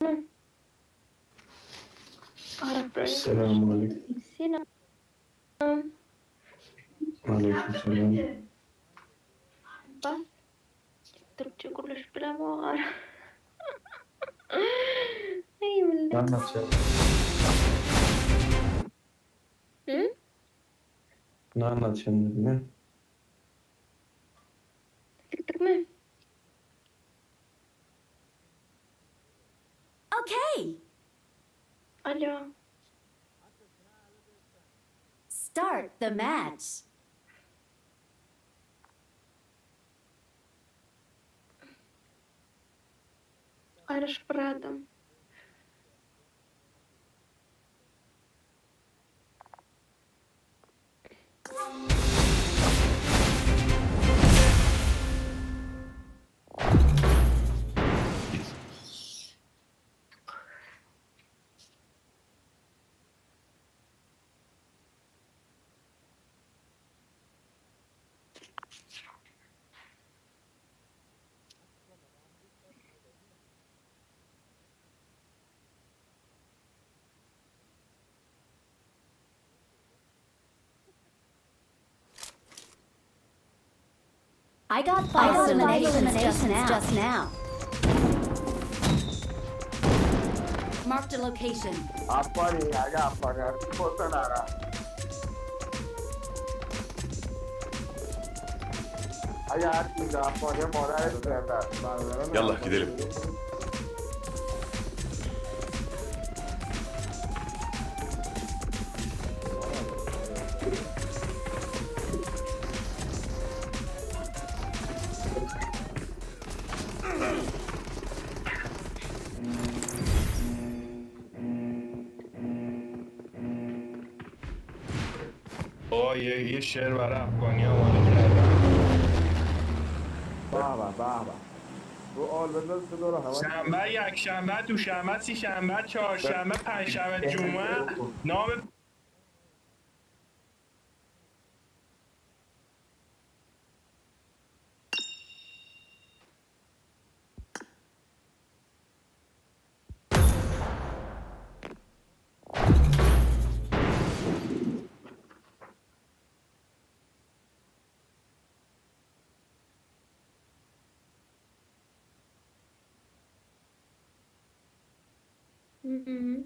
Çykdyňmy? Araplar. Selamünaleyküm. Selam. Aleykümselam. Bas. Türkçe gürleşip bilemok ara. Ay Ne millet. anlatacağım? Hı? Ne anlatacağım dedim ya. Çıktık mı? Okay. Alo. Start the match. Araşıp bir adam. I got five eliminations just now. Just now. Marked a location. Afghani, aga Afghani, postanara. Aga herkese Afghani moral etmedi. Yallah gidelim. آه یه یه شعر برای افغانی آماده کردم به به به به. Bu آلبرت صدا رو همه شنبه یک شنبه دوشنبه سیشنبه چهارشنبه پنجشنبه جمعه نام Hı hı.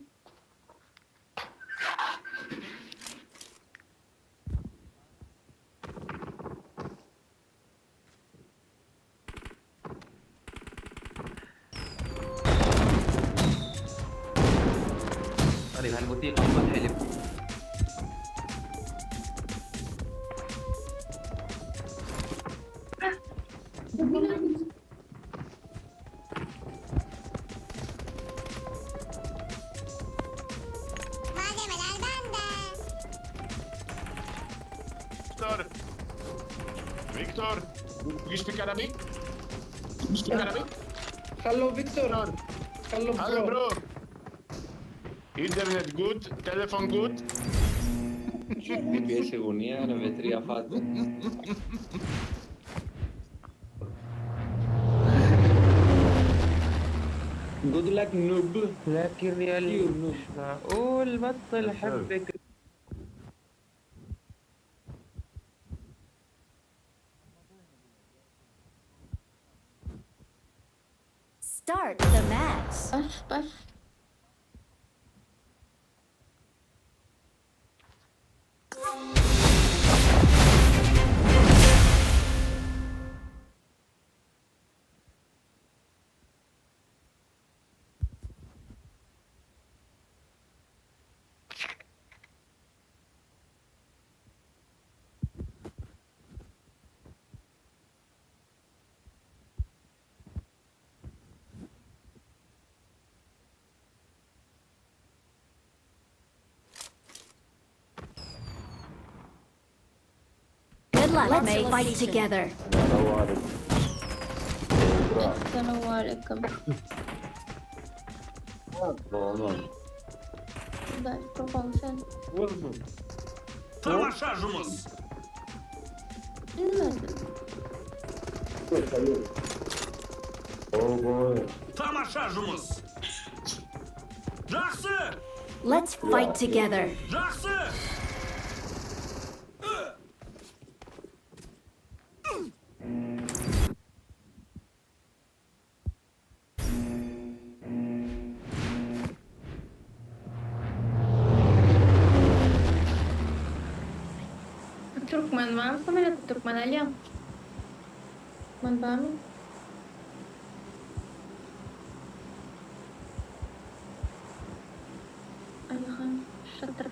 طيب هالموسيقى افضل حلم. Malzemeler bende. Victor. Victor. You speak Arabic? You speak Arabic? Hello Victor. Hello bro. Hello bro. Internet good, telephone good. بيش اغنيه انا بتريا فات. Good luck noob. لكن يا You noob. مش معقول بطل حبك. Start the match. Bas bas. Good luck, Let's mate. Fight together. Esselamu aleyküm. Dai, propon sen. Savaşacağız. Bilmedim. Oh boy. Tamaşacımız. Let's fight together. Türkmen barmy samolyotda türkmen alýaň. Türkmen barmy? Aýhan şatyr.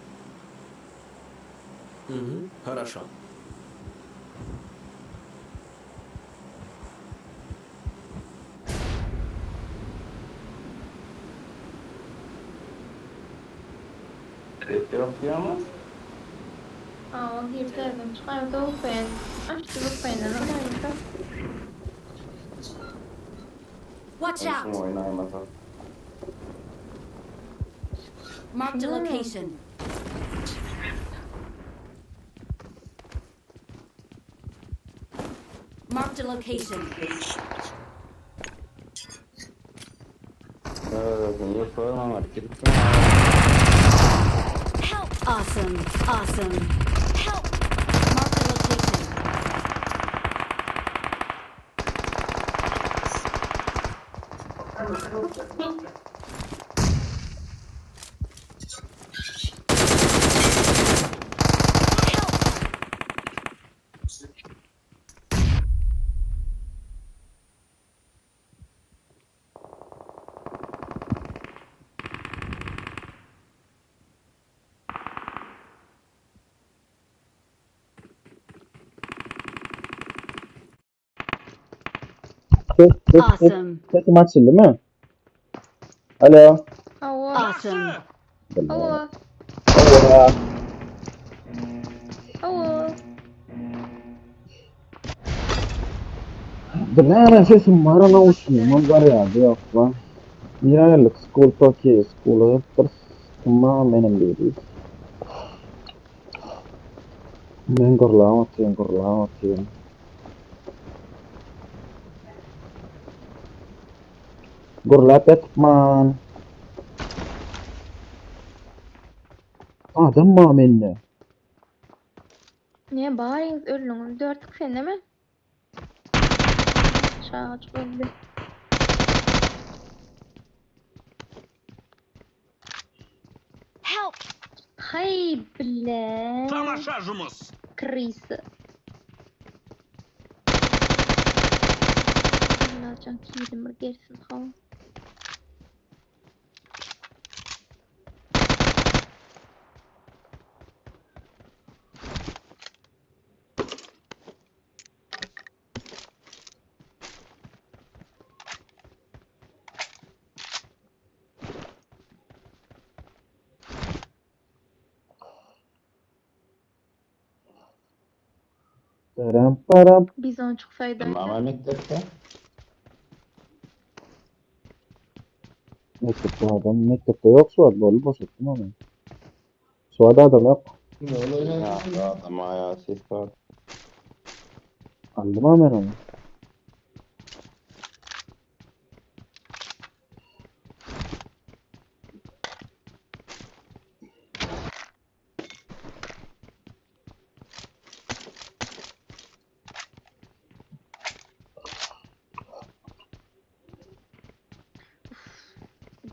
Хорошо. Ses ýok diýýäňmi? Awa girdi çykardy VPN. Açdy VPN-den oýnaýmyşa. Watch Şuň out! oýnaýmasa. Marked a location. Marked a location. Help! Awesome. Awesome. Help! Marked a location. Awesome. Sesim açyldy mı? Alo. Hawa. Awesome. Hawa. Hawa. Hawa. Näme sesim bar ona uçmuyor. Var ya yok lan. Yine school Tokyo school Kuma benim değil. Men gurlan atayım, gurlan atayım. Gurlap etman. Adam mı menne? Niye bağırıyorsunuz ölüňiz dörtlük sende mi? Çağaç öldü. Help! Hay bile. Tamaşajımız. Krisi. Allah'can kiydim bir gelsin ha. Param param. Bizon çıksaydı. Mama mektepde. Mektepte adam, mektepte yok Suat. Bolu boşalttım ama. Suat adam yok. Ya adam ya ses var. Aldım ama ben onu.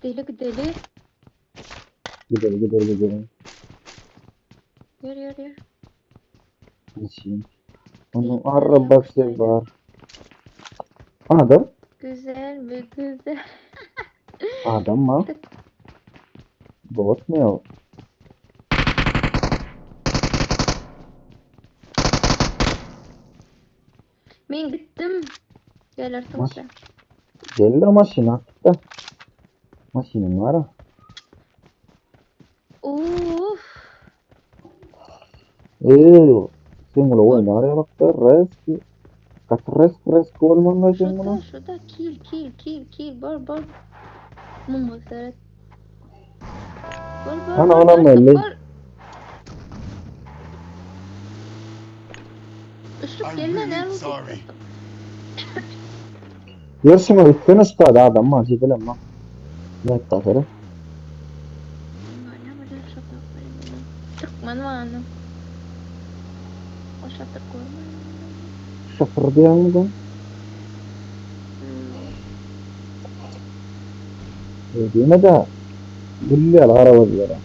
Deli deli. Gidelim gidelim gidelim. Yürü yürü yürü. Geçeyim. Onun arabası var. Adam. Güzel mi güzel. Adam mı? Bot mu o? Ben gittim. Gel artık Maş- sen. Geldi maşin artık da. Maşinin var ha. Uf. Sen bunu oynar ya bak da risk. Kaç risk risk olman sen bunu. Şurada şurada kill kill kill kill bor bor. Mumma seret. Bor bor. Ana, bor, anam bor, öyle. bor. Işık gelme ne oldu? Yersin üstüne üstad adam var gidelim lan. Ne kadar? Alihanam. O şatyr görmändim. Şatyr diýýäňmi sen? Öý diýme-de, gül ýaly gara gözlere.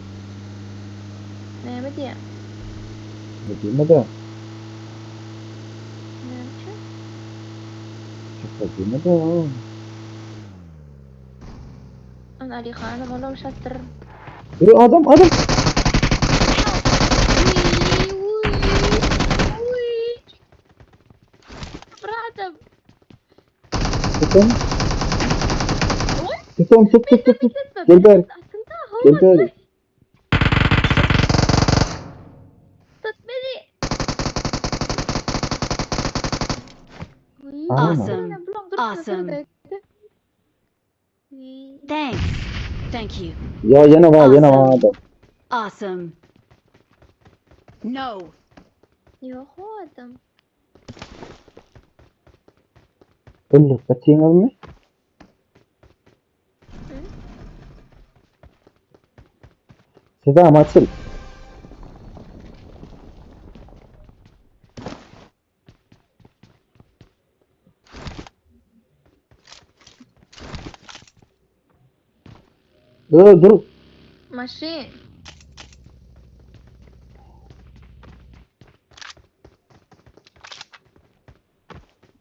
Näme diýýäň? Öý diýme-de. Näme üçin? Şatyr diýme-de. An Alihanam olam şatyr. Dur adam adam. Uý, uý, uý. Bir adam. Tut onu. Tut onu tut tut tut. tut. Gel bäri. Gel bäri. Tut beni. Awesome. Awesome. Thanks. Thank you. Ya ýene bar, ýene bar adam. Awesome. No. Ýok o adam. Öldürip gaçyňyzmy? Sezam açyl. Dur dur. Maşyn.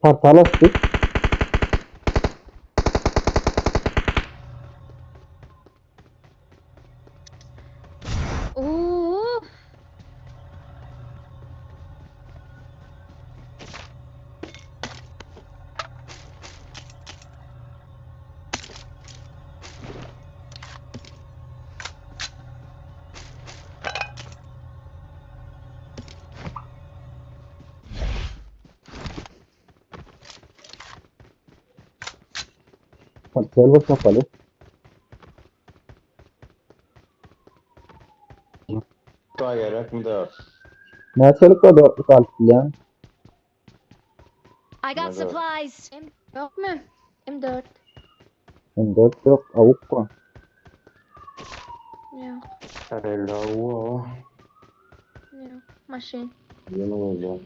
Portal açdy. Uff. Portal bir kapaly. Daha gerek mi de? Näçelik o dörtlük alyp bilýäň? I got supplies. M ýokmy? M4. M4 ýok, awuk bar. Ýok. Hello. Ýok. Maşyn. Ýene bolýar.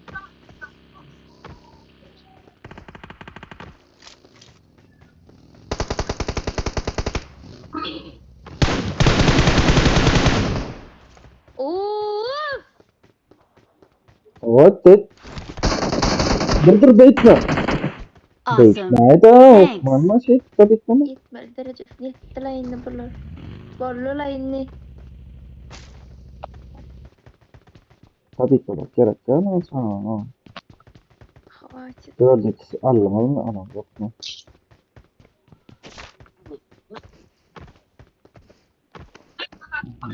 Uff. What it? Dur dur beýtme. Awesome. Beýtmäý-de, Thanks. hökman şeýtip beýtmeli. Ýetmeli derejesine ýetdiler indi bular. Boldular indi. Tabii ki gerek däl ha. Hwatit. 4 x aldyňyzmy? Ana, ýokmy?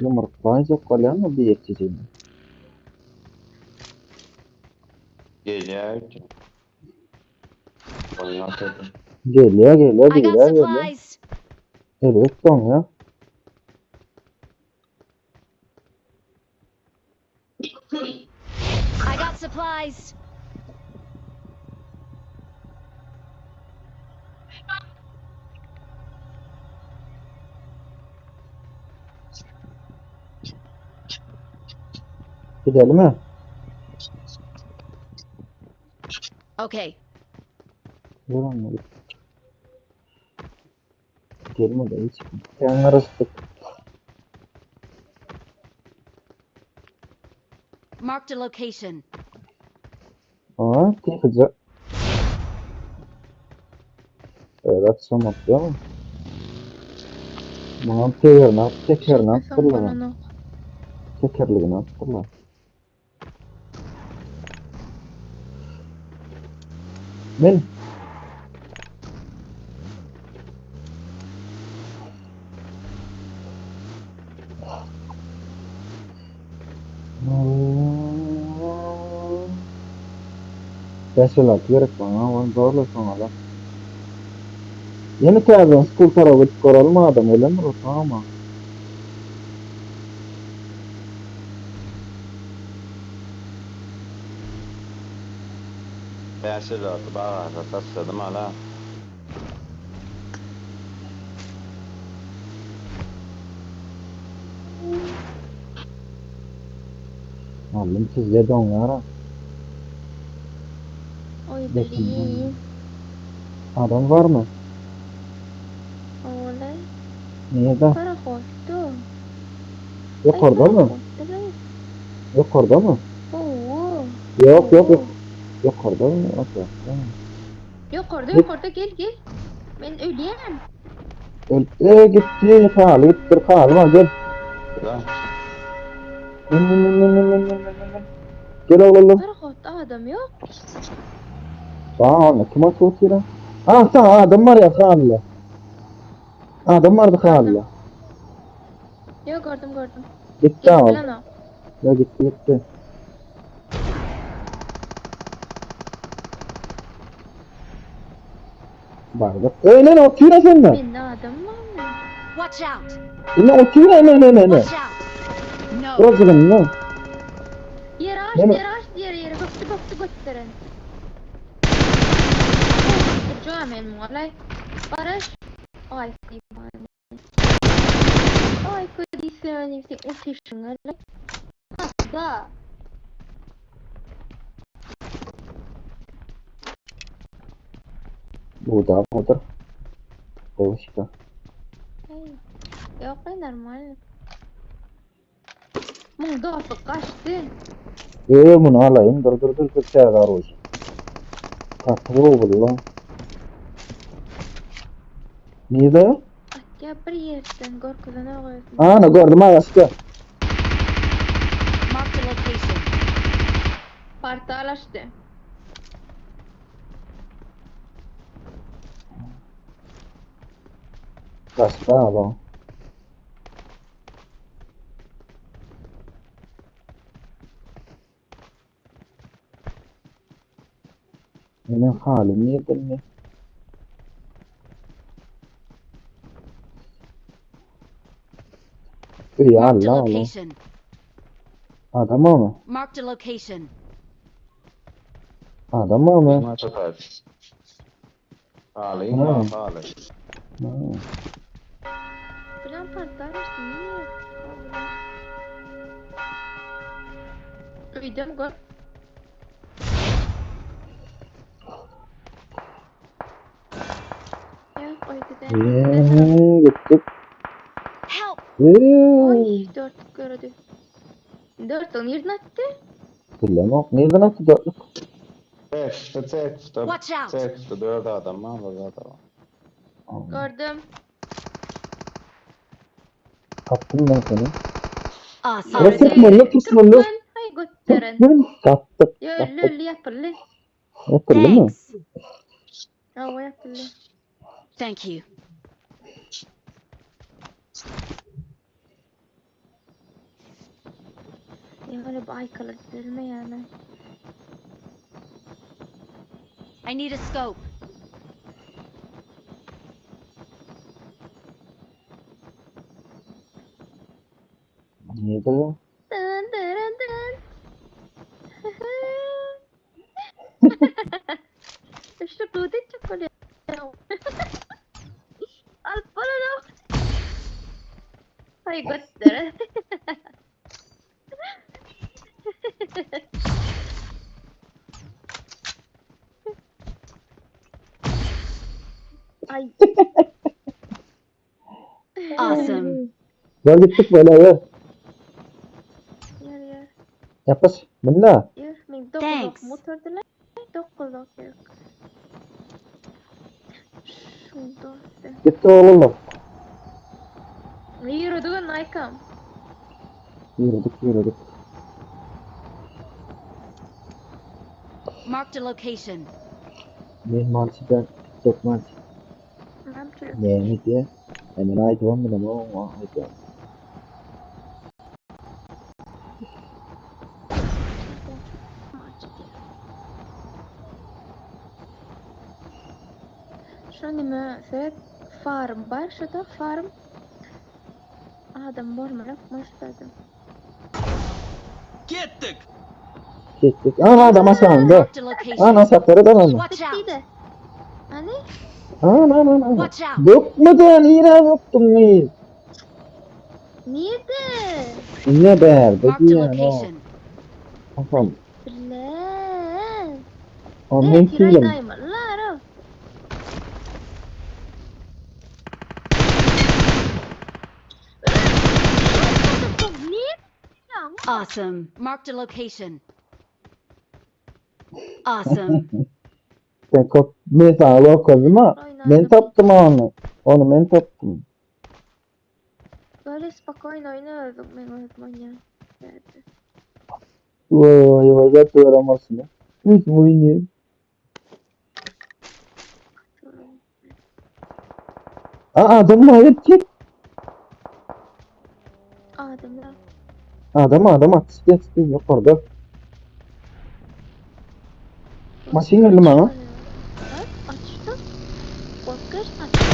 Ýumurtlaýjak bolýarmy bir ýetijini? Gelýär. Oýnap edin. Gelýär, gelýär, I got gelýär, gelýär. supplies. Elbetde oňýar. I got supplies. Gidelimi? Okay. Ýör onda. Gelmedi hiç. Sen garaşdyk. Marked a location. Aa, tykyja. Evet, akşam atıyor ama. Maňa tekerini at, tekerini Şeýtmeseň atdyrlar. bolanok. Tekerligini atdyrlar. Men Beş-altı gerek maňa, ony zorla soňala. Ýene täzeden school taraba gidip görelmi adam gelendir o tamam. 556 bagaja taşladym ala. Halym sizde doňýara. Oý blin. Adam barmy? Olay. Nirde? Parahodda. Ýokardamy? Ýokardamy? Hawa. Ýok, ýok, ýok. Ýokardamy? Aşakda. Ýokarda, ýokarda gel, gel. Men ölýän. Öl, e, gitdi, haly gitdir, haly bar, gel. Min, min, min, min, min, min, min, min, min. Gel oglanlar. Parahodda adam ýok. Aa, onda kim atyp otyr? Ah, sag adam bar ya halyda. Adam bardy halyda. Ýok, gördüm, gördüm. Gitdi al. Gitdi lan o. Ya gitti gitti. Bardyk. Ey lan otyr sende. Mende adam barmy? Watch out! Ine otyr ene ene ene. Watch out! No! Buracygyn ne? Ýer aç, Neme? ýer aç diýer ýere gökdi gökdi götderen. Jogap men muňa lay. Garaş. Ay iman. Ay ködüsün sen otyşyňa lay. Da. Bu da budur. Goşka. Ey, Ýok, ey, normal. Muň dosty gaçdy. Eee muny alaýyn dur dur dur dur täze oružie. Gaty gowy lan. Nirde? Atýa bir ýerden görkezenok özüni. Ana gördüm agaçda. Marked a location. Portal açdy. Gaçdy ala. Meniň halym nirden mi? Öý Marked a Allah Allah. location. Adam mı? Marked a location. Adam mı? Maç Halyň Ha. bar, haly. Ha. Bilen portal açdy. Niye? Öýden gör. Ýok, öýde däl. Eee, gitdik. Help! Eee. Oý, dörtlük göredi. Dörtlük nirden atdy? Bilemok. Nereden attı dörtlük? Tekste, tekste, Watch out! tekste dört adam var, dört adam. Gördüm. Kaptım ben seni. Awesome. Ya Türkmenli, Türkmenli. Türkmen. Hay götderen. Türkmen. Sattık. Ýö, Sattık. lölli ýapyldy. Yapıldı mı? Thanks. Hawa ýapyldy. Thank you. Ýöne bu aýkalar düzelmeýärmi? I need a scope. Neydi bu? Dın dırın dın. Şu dudy çok Alyp bolanok. Haý götdere. Ay. Awesome. Gel gittik böyle ya. Ýör ýör. Yapış. Bunda. Ýör. Men 9 Thanks. ok motordylar. 9 ok ýok. Şu dosty. Gitti oğlum. Ýöredi Nike'am. Yürüdük yürüdük. Marked a location. Men malçıdan TikTok malçı. Näme Ne diye? Hemen aydıvan bile ama aydıvan. Şu nime sebep farm bar şuda farm. Adam bolmaly başladım. Kettik. Gittik. Ana adam aşağında. Marked a location. Ana aşağıda da mı? Watch out! Bitti de. Hani? Ana ana ana. Watch out! Bökmeden yine böktüm ne? Nerede? Ne berdi Marked a diye no. location. Aham. Bilen. O men Ertir kilim. aýdaýmalylar. Awesome. Marked a location. Awesome. Sen kop men sana görkezdim ha. Men tapdym onu. Onu men tapdym. Böyle spokojno oýna özüň, men özüm oýnaýan. Evet. Vay vay vay zat öğrenmezsin. Hiç oynuyor. Aa adam hayır çek. Adamlar. Adam adam at. Çıktı yukarıda. Maşyn geldi maňa. Açtım. Korkar açtım.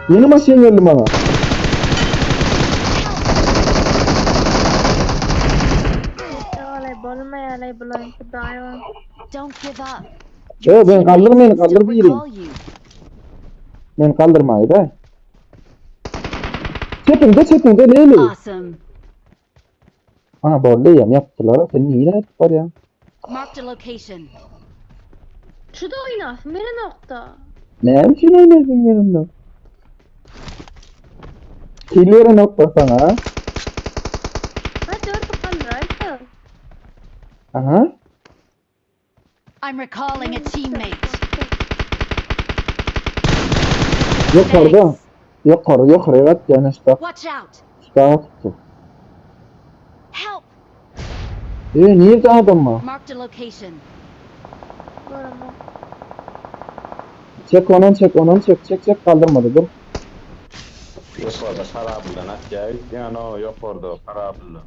Yeni maşyn geldi maňa. Olay bolmaýalay bulan hudaýa. Don't give up. Yo ben kaldır beni Still kaldır bir recall you. Men kaldırmayı da. Çepinde çepinde leyli. Awesome. Ana borluyam yaptılar. Sen niye hep var ya? Marked a location. Şu da oynasın bir nokta. Ne için oynadın yanında? Killere nokta sana. Hadi orada kaldır. Aha. I'm recalling a teammate. Yukarıda. Thanks. Yukarı yukarı evet yani işte. Watch out. Çıkar tuttu. Help. Ee, niye de adam mı? Marked a location. Görüm. Çek onu çek onu çek çek çek kaldırmadı dur. Yok orada karabından at ya. Yani o yok orada karabından.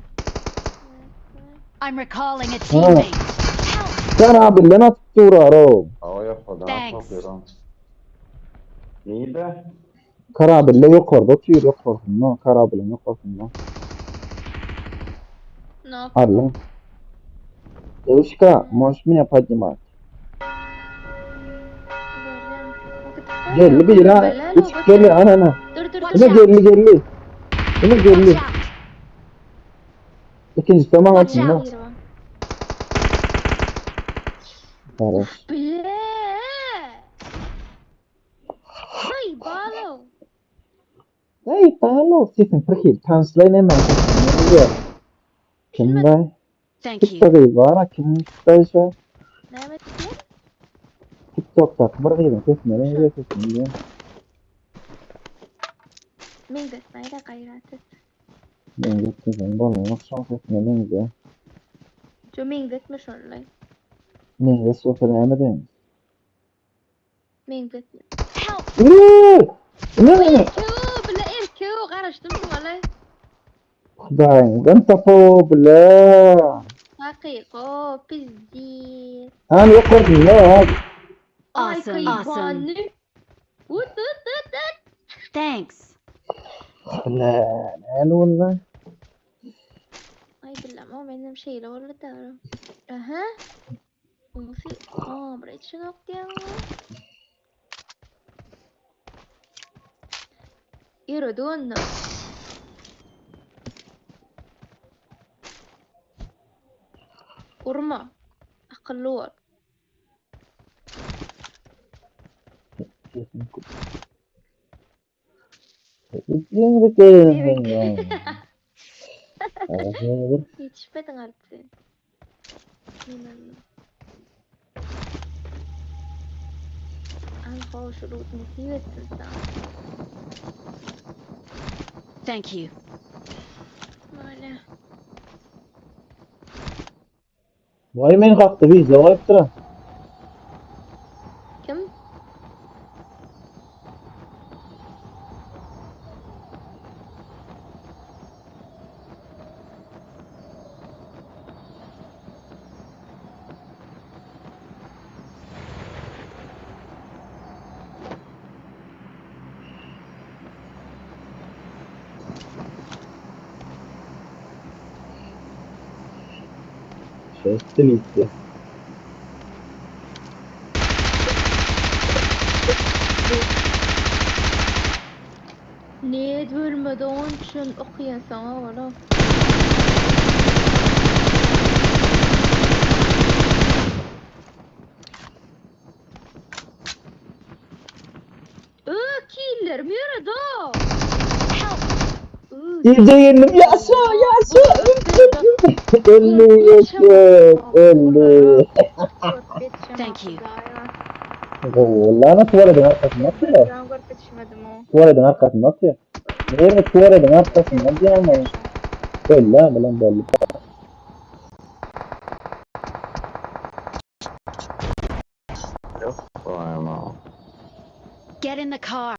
I'm recalling a teammate. Help. Sen abi lan atıp durar o. O yok orada. Thanks. Topluyorum. Niye de? Karabille yok orada oturuyor yok orada. No karabille yok orada. No. No. Алло. Девушка, можешь меня поднимать? Görüm. Geldi bir ha. Üç geldi ana ana. Dur dur Watch dur. Yine out. geldi geldi. Yine Watch geldi. out. İkincisi de bana Watch atın. out. Kardeş. Bile. Hay balo. Hey, palo. Sesin prihil. Translate ne men? Kim bay? Thank you. TikTok'y var. Kim baysa? Näme diýen? TikTok'ta bir gyzyň sesine benziyor sesine diyor. Meňzetmäýde gaýrat et. Benzetmeyeceğim. Bana akşam sesine benziyor. Şu meňzetme şollay. Meňzeş olsa näme deň? Meňzetme. Help. Uuu! Ne ne? Erkew, bile erkew garaşdym şuňa. Hudaýyňdan tapyp bile. Hakyky, pizdi. Han yok gördüm ya. Awesome. Awesome. Ut ut ut ut. Thanks. La, ne oldu? Ay bilmem o benim şeyle oldu da. Aha. Musi, aa, buraya şunu okuyalım. Yürüdü onu. Urma. Akıllı ol. Yetişmedin artık. İnanın. An hoş nasip etsin sana. Thank you. Böyle. Vay men kalktı biz de sıra. Kim? Şestin gitti. Ned bölmedi onun üçin okuýansoň ola. Ö killerim ýöredi o. Help! Gije geldim ýaşa ýaşa. 50 eşek 50. Thank you. Gowy lan tuvaletiň arkasynda atýar. Ben görüp yetişmedim o. Tuvaletiň arkasynda atýar. Nirede tuvaletiň arkasynda diýýän Belli bilen belli. Yok ama. Get in the car.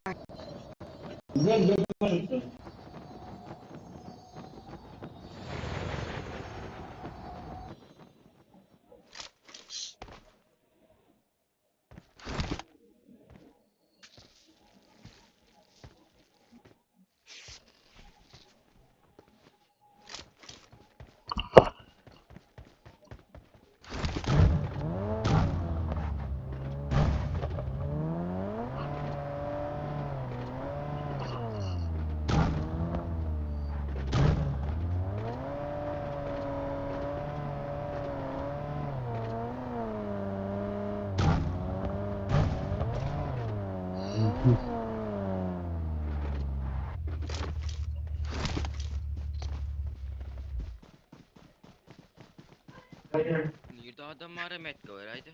Nirde adam var Metka öyleydi.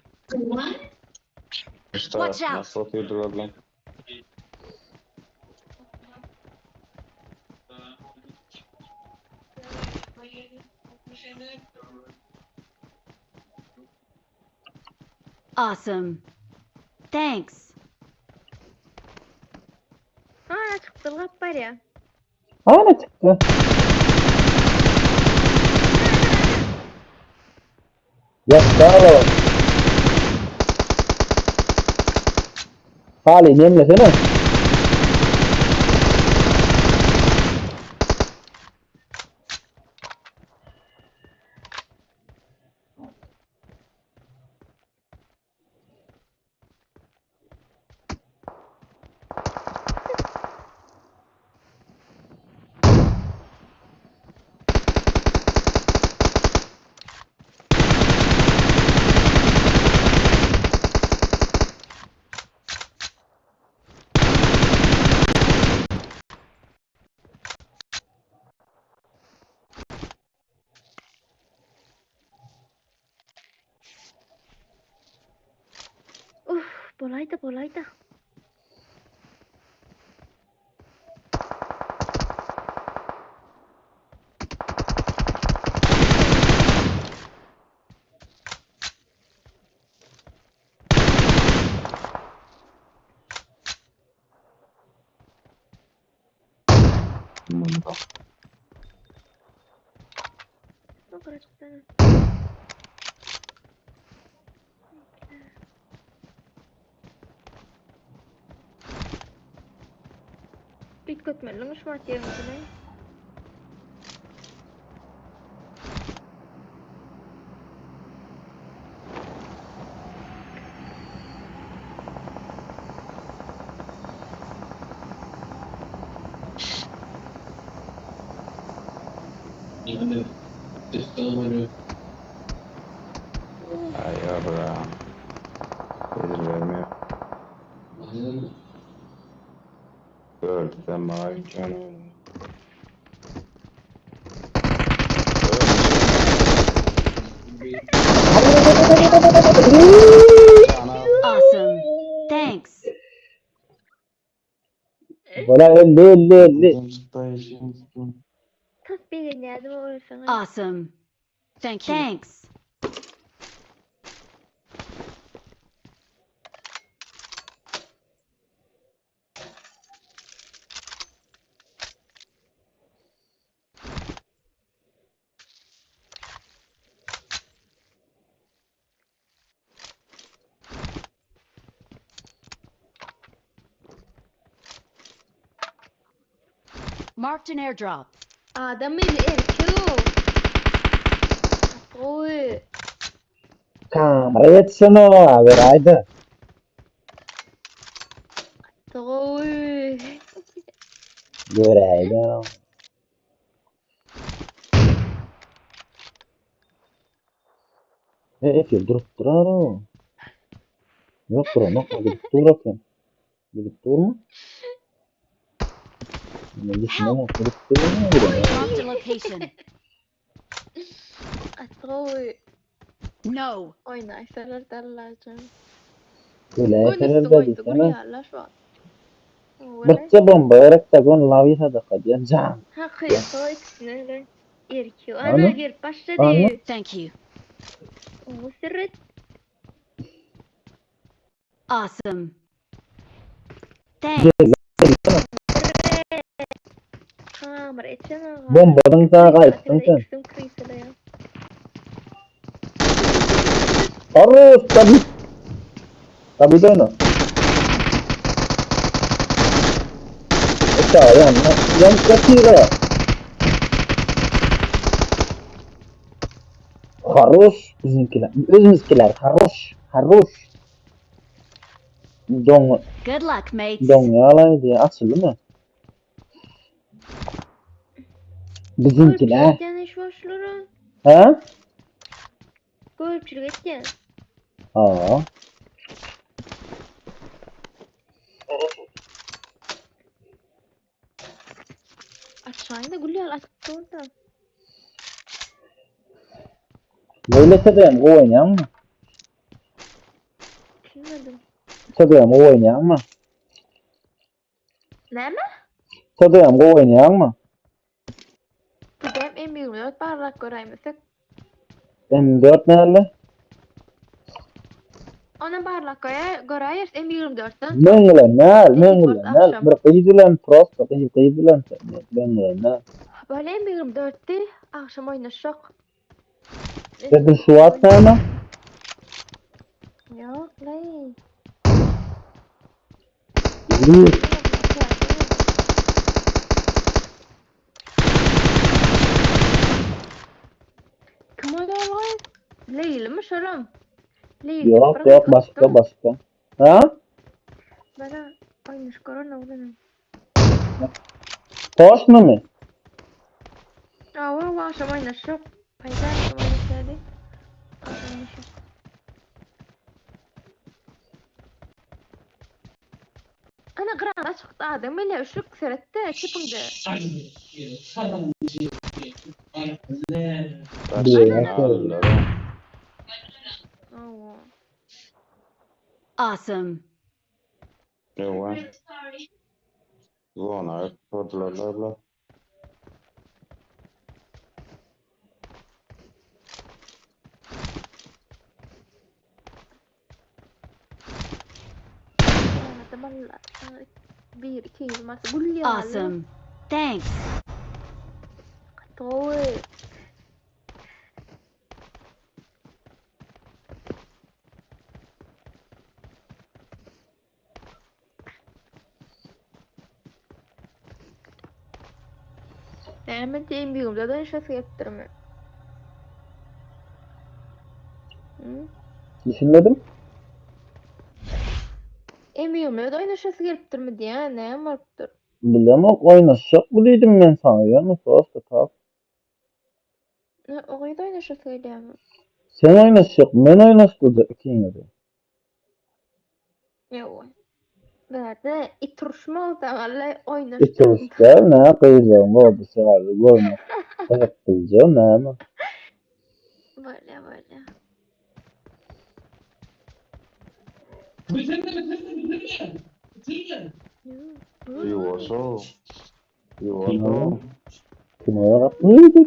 İşte Watch out. nasıl atıyordular lan? Awesome. Thanks. Aa çıktı lap var ya. Hana çykdy. Ýatda baba. Hali nemlesene. Uf bolaydı bolaydı. Yukarı çıktı. Üýtgetmeliň şu wagt ýeriňizini. Ay yavrum. Gelir vermiyor. Öl sen bana gideceksin oğlum. Awesome. Thanks. Bola 50 50 50. Tas begenýärdim o ölseň. Awesome. Thank you. Thanks. Marked an airdrop. Adam eli erkek o. Gowy. Kamera ýetişene haber aýda. Gowy. Göräýdä. E, efir durup durar o. Ýok duranok, gidip dur eken. Gidip durmy? Men düşünemok, gidip durmy? Gidenok. Marked a location. Gaty gowy No. oýnaýsalar Dallajam. Öläýseler Göni de üstüň oýdy diýsene. gülýärler şu wagt. Owaly. Birje bomba gerek de göni lawy sadaka diýen jan. Hakyky ikisine de erki. Ana. Ana gelip başlady. Ana. Thank you. Oňa seret. Awesome. Thanks. Hamur etsen aga. Bombadan sağa gaýtdyň sen. Ikisini kriseleýär. Arus tabi. Tabi döne. Etta yan yan kaçıyor. Haroş bizimkiler. Özümizkiler haroş. Haroş. Don Good luck, mates. don yalaydı açıldı mı? Bizimkiler. Görüpçilik etýän iş boşlary. Ha? Görüpçilik etýän. Ha. Aşağı da gülýär açyk durda. Böyle tedem oýnaýan mı? Düşünmedim. Tedem oýnaýan mı? Näme? Tedem oýnaýan mı? Gidem M24 barlak göräýmesek. M4 nerede? Ona barlak göräý göräýers M24-den. Men bilen näl, men M24 bilen näl. akşam. Bir gyz bilen prosta gyz gyz bilen men bilen näl. Böyle M24-di akşam oýnaşak. Dedim şu at näme? Ýok, lay. Bir. Kim oýnaýar? Leýli mi şolam? Leýli. Yok yok başka başka. Ha? Bana oýnaş görün oglanım. Toşna mı? Awa, akşam oýnaşak. Paýda akşam oýnaşady. Oýnaşak. Ana gran açıkta adam ile üşük serette çipinde. Bir. Awa. Awesome. Yok. Zona tutdular. Bir, iki, yirmi gül ýaly. Awesome. Thanks. Gowy. Näme diýeyim bir da şası yaptırma. Hı? Düşünmedim. Emiyomda da oýnaşasy gelipdirmi diýen, näme bolupdyr? Bilemok oýnaşjak bu diýdim men sana ýa prosta tak. Ne, oýda oýnaşasy gelýärmi? Sen oýnaşjak, men oýnaşdy ikiňizi. Ýok. Bärde it uruşma oldy, alla oýnaşdy. İki däl, ne gyzlaryň boldy sebäbi görmek. Gyzyklyja näme? Böyle böyle. Yuvaşo. Yuvaşo. Kim oýa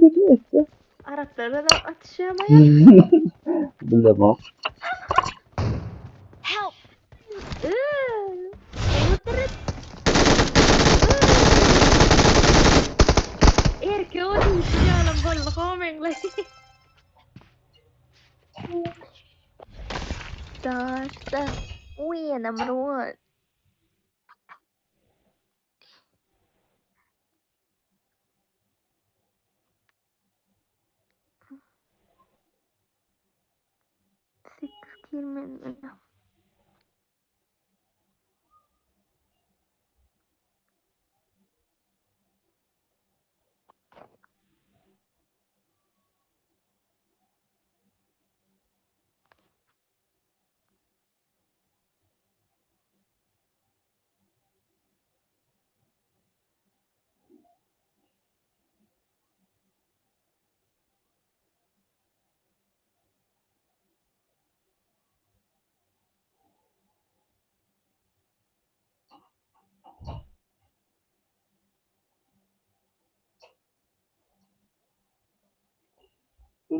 gatdy? Araplara da atışamaýar. Bilemok. Help. Erke o diýişi ýalam boldy, homeňle. Daşda. We number one. Six kill men.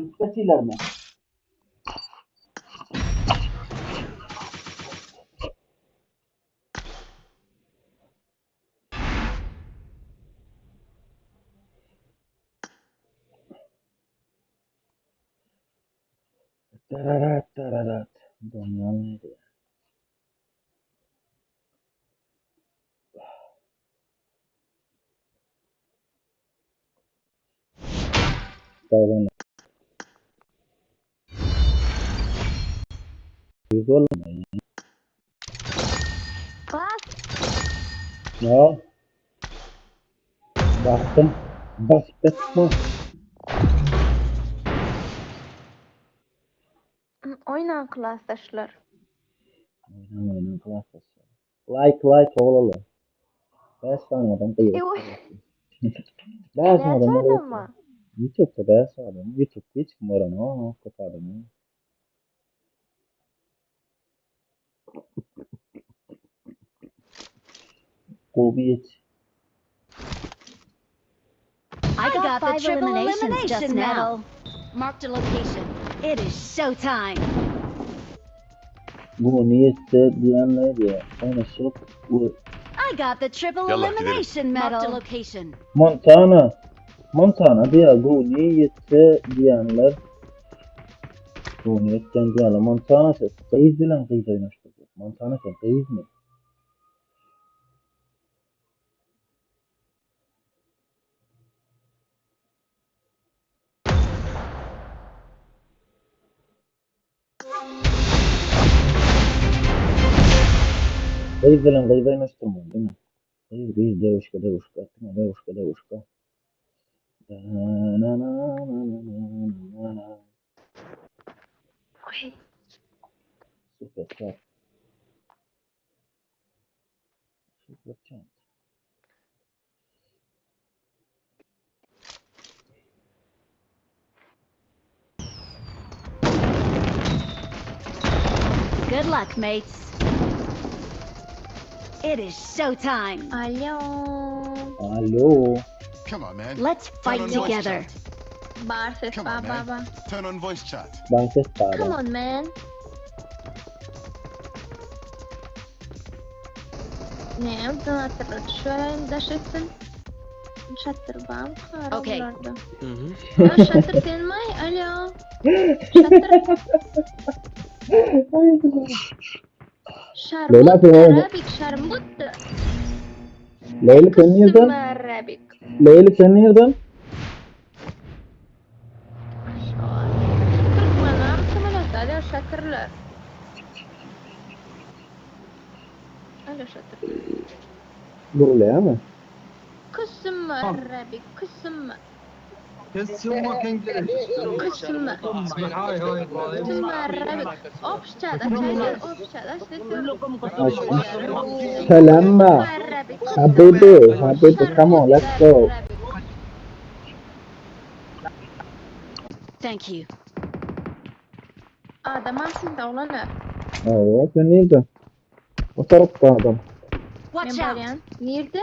Ölüp ýatylarmy? Tararat tararat. Donýan neydi? Dagan. Bas. Ya. Bastım. Bas Oýna klasdaşlar. Oynan oynan klasdaşlar. Like like olaly. 5 sany adam gyýyp. 5 Näçe adam adam bar? YouTube'da 5 adam. YouTube'da hiç kim görenok, köp adamy. Gowy I got the triple elimination just now. Marked a location. It is showtime. Bu niyetde diýenler diýe. Oýnaşyp bu I got the triple Yallah, gidelim. elimination medal. Marked a location. Montana. Montana diýe bu niyetde diýenler. Bu niyetden diýenler Montana ses. Gyz bilen gyz oýnaşdy. Montana sen gyzmy? Gyz bilen gyz oýnaşdyrmaly, değil mi? Gyz gyz dewuşka dewuşka, dewuşka dewuşka. Na na na na na na. Oý. Super chat. Super chat. Good luck, mates. It is showtime. Alo. Alo. Come on man. Let's fight Turn on voice together. chat. Bar ses Come ba on ba man. ba. Turn on voice chat. Ben ses Come bar. on man. Ne, donatorlar şöyle daşısın. Şatır bam Okey. kar Ya şatır sen may alo. Şatır. Şarmut Leyla, sen orada- Arabik şarmut. Leyla sen nereden? Arabik. Leyla sen nereden? Türkmenler samolyotda alo şatırlar. Alo şatır. Buraya mı? Kusum Arabik kusum. Kusum. Kusum Arabik. Obşçada çaylar obşçada Selamma. Habibi, Habibi, come on, let's go. Thank you. Adamam siz de olanı. Evet, sen nereden? O tarafta adam. Watch Men out. barýan. Nirde?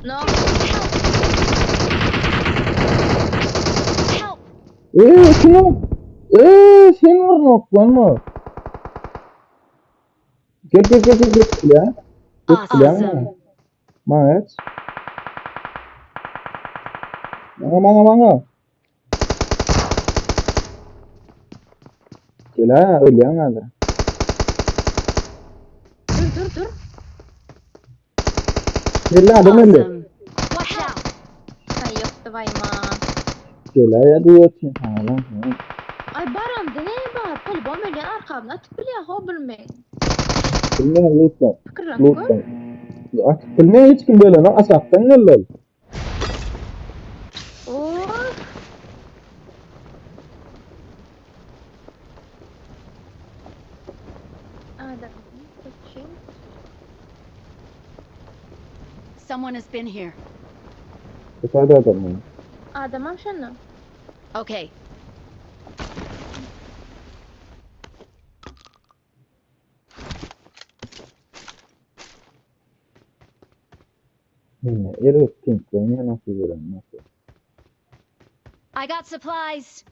No. Help! Kim o? Sen var noklanma. Gel gel gel gel gel ya. Gel ya. Awesome. Maç. Bana bana bana. Gel ha, ölýän hadi. Dur dur dur. Gel adam öldü. Awesome. Watch out. Ay ýokdy baýma. Gel ha, ya diyor. Ha lan. ha. Ay baram ne bar? Polibom ölýän arkamdan atyp bilýär, ho bilmeň. Bilmeýän lütfen. Pikirläp gör. Lütfen. Atyp bilmeýän hiç kim böyle. Aşakdan geldi ol. Oh. Adam. Seçeyim. Someone has been here. Ötede adam bu. Adamam şunu. Okay. Yine erbet pinkle yine nasıl gören nasıl? I got supplies.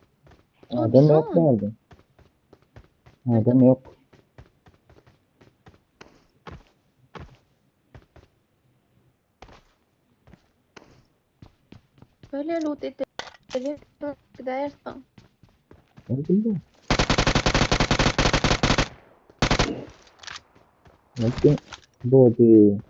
Adam yok Bizon. nerede? Adam yok. Böyle loot edelim. Gidersen. Ne bileyim. Belki bu değil.